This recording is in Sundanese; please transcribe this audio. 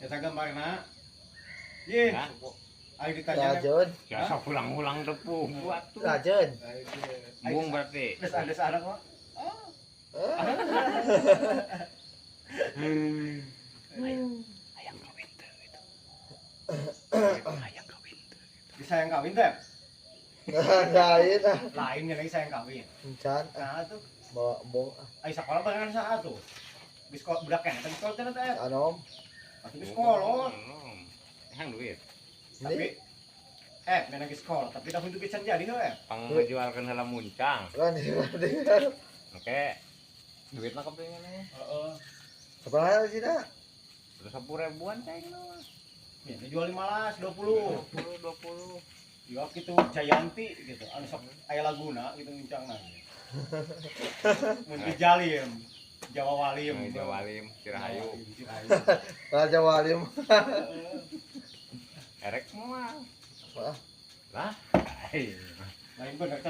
Eta gambarna. Ye, Hah? Ayo ditanya. Rajeun. Biasa ulang-ulang tepung buat tuh. Rajeun. Embung berarti. Des ada anak mah. Hayang kawin teu gitu. Hayang kawin teu. Disayang kawin teh. Lain ah. Lain lagi sayang kawin. Encan ah. Nah tuh, Bawa embung ah. ayo sekolah barengan saha tuh? Di sekolah budak keneh teh, di sekolah teh teh. Anom. Atuh di sekolah. Hayang duit. Tapi Ini main lagi sekolah, tapi dah untuk bisa jadi heuh. Pangjualkeun heula muncang. Kan. Oke. Duitna kepengin. Heeh. Sabaraha sih dah? Terus 10 ribuan cai mah. Ya, dijual 15, 20. 20 20. Ya gitu Jayanti gitu. Anu sok aya laguna gitu muncangna. Mun di Jalim, Jawa Walim. Jawa Walim, Cirahayu. Cirahayu. Raja Walim. Erek moal. Wah. Lah. Lain bener.